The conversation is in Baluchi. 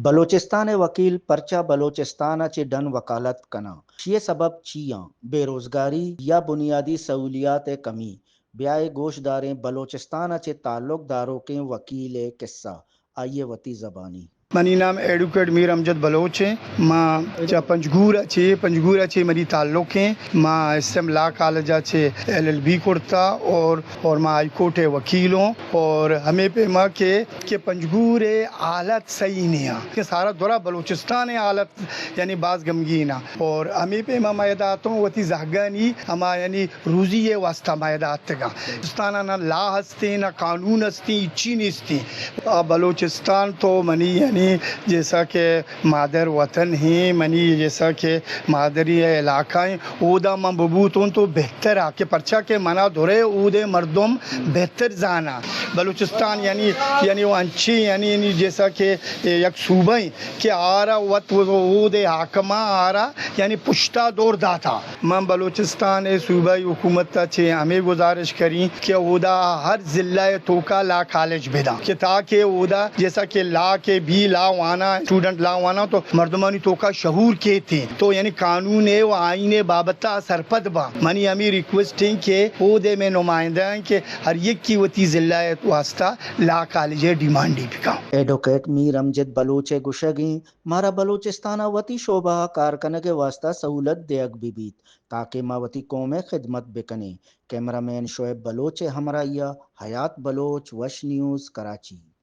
بلوچستان ءِ وکیل پرچا بلوچستان ءَ چہ ڈن وکالت کناں؟ اشی ءِ سبب چی آں؟ بے روزگاری یا بنیادی سہولیات ءِ کمی؟ بیائے گوش داریں بلوچستان ءَ چہ تعلق داروکیں وکیل ءِ کسہ، آئی ءِ وتی زبانی۔ منی نام ایڈوکیٹ میر امجد بلوچ ایں۔ ما چہ پنجگور ءَ چہ، پنجگور ءَ چہ منی تعلق ایں۔ ما ایس ایم لا کالج ءَ چہ ایل ایل بی کرتا اور، اور ما ہائی کورٹ ءِ وکیل اوں اور ہمے پیما کہ، کہ پنجگور ءِ حالت صحیح نہیں آں کہ سارا درا بلوچستان ءِ حالت یعنی باز غمگین آں۔ اور ہمے پیما ما ادا اتوں وتی زہگانی ہما یعنی روزی ءِ واسطہ ما ادا اتگاں۔ بلوچستان ءَ نہ لا ہستیں، نہ قانون ہستیں، ہچی نیستیں۔ آ بلوچستان تو منی یعنی جیسا کہ مادر وطن ہیں، منی جیسا کہ مادری علاقہ ہیں، اودا من ببوتوں تو بہتر آ کہ پرچا کہ منا درے اودے مردم بہتر زانا۔ بلوچستان یعنی، یعنی وہ انچی یعنی، یعنی جیسا کہ یک صوبہ ہیں کہ آرا وت اودے حاکماں آرا یعنی پشتا دور داتا۔ من بلوچستان ءِ صوبائی حکومت ءَ چہ ہمے گزارش کریں کہ اودا ہر ضلع ءِ توکا لا کالج بداں کہ تاکہ اودا جیسا کہ لا کے بی لا وانا، اسٹوڈنٹ لا وانا تو مردمانی توکا شعور کیتے تو یعنی قانون ءِ و آئین ءِ بابت ءَ سرپد باں۔ منی ہمے ریکویسٹ ہیں کہ اودے میں نمائندہ ہیں کہ ہر یکی وتی ضلع ءِ واسطہ لا کالج ءِ ڈیمانڈی بکاں۔ ایڈوکیٹ میر امجد بلوچ ءِ گوشگ ایں، مارا بلوچستان ءَ وتی شعبہ ءَ کار کنگ ءِ واسطہ سہولت دیگ بہ بیت تاکہ ما وتی قوم ءِ خدمت بہ کنیں۔ کیمرہ مین شعیب بلوچ ءِ ہمراہی ءَ حیات بلوچ، وش نیوز، کراچی۔